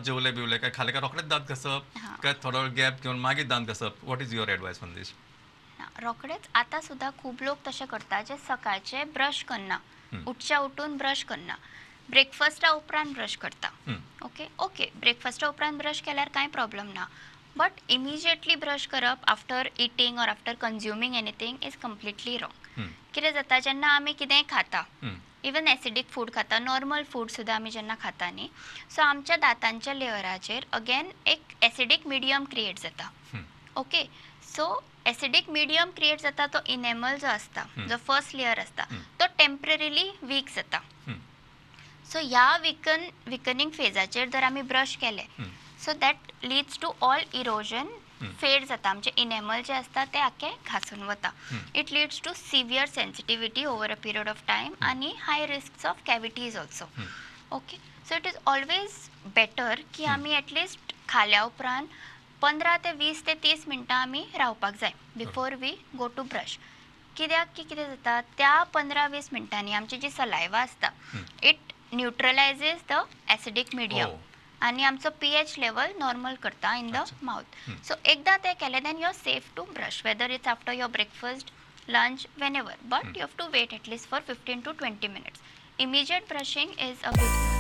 जेवले बिवले काय खाले काय रोखडेच दांत घासप हां. काय थोडो वेळ गॅप घेवन मागीर दांत घासप? What is your advice on this? ना, रोखडेच. आतां सुद्दां खूब लोक तशें करता जे सकाळचे ब्रश करना, उठच्या उठून ब्रश करना, ब्रेकफास्टा उपरांत ब्रश करता. ओके ओके ब्रेकफास्टा उपरांत ब्रश केल्यार कांय प्रॉब्लम ना, बट इमिजिएटली ब्रश करप after eating or after consuming anything is completely wrong. कितें जाता, जेन्ना आमी कितेंय खाता, इवन एसिडीक फूड खाता, नॉर्मल फूड सुद्दां आमी जेन्ना खाता न्ही, सो आमच्या दातांच्या लेयराचेर अगेन एक एसिडीक मिडियम क्रिएट जाता. Okay, so acidic medium create जाता, तो इनेमल जो आसता, जो फर्स्ट लेयर आसता, तो टेम्पररीली वीक जाता. सो ह्या विकनिंग फेजाचेर जर आमी ब्रश केले, so that leads to all erosion, fade जाता आमचे इनेमल जे आसता, ते आख्खे घासून वता. It leads to severe sensitivity over a period of time आनी high risk of cavities also. Okay, so it is always better की आमी एटलिस्ट खाल्या उपरांत 15 ते 20 ते 30 मिनटां आमी रावपाक जाय before we go to brush. कित्याक की कितें जाता, त्या 15-20 मिनटांनी आमची जी सलायवा आसता, it neutralizes the acidic medium आनी आमचो पीएच लेवल नॉर्मल करता इन the mouth. सो एकदां तें केलें, then you are safe to brush, whether it's after your breakfast, lunch, whenever, but you have to wait at least for 15 to 20 minutes. Immediate brushing is a big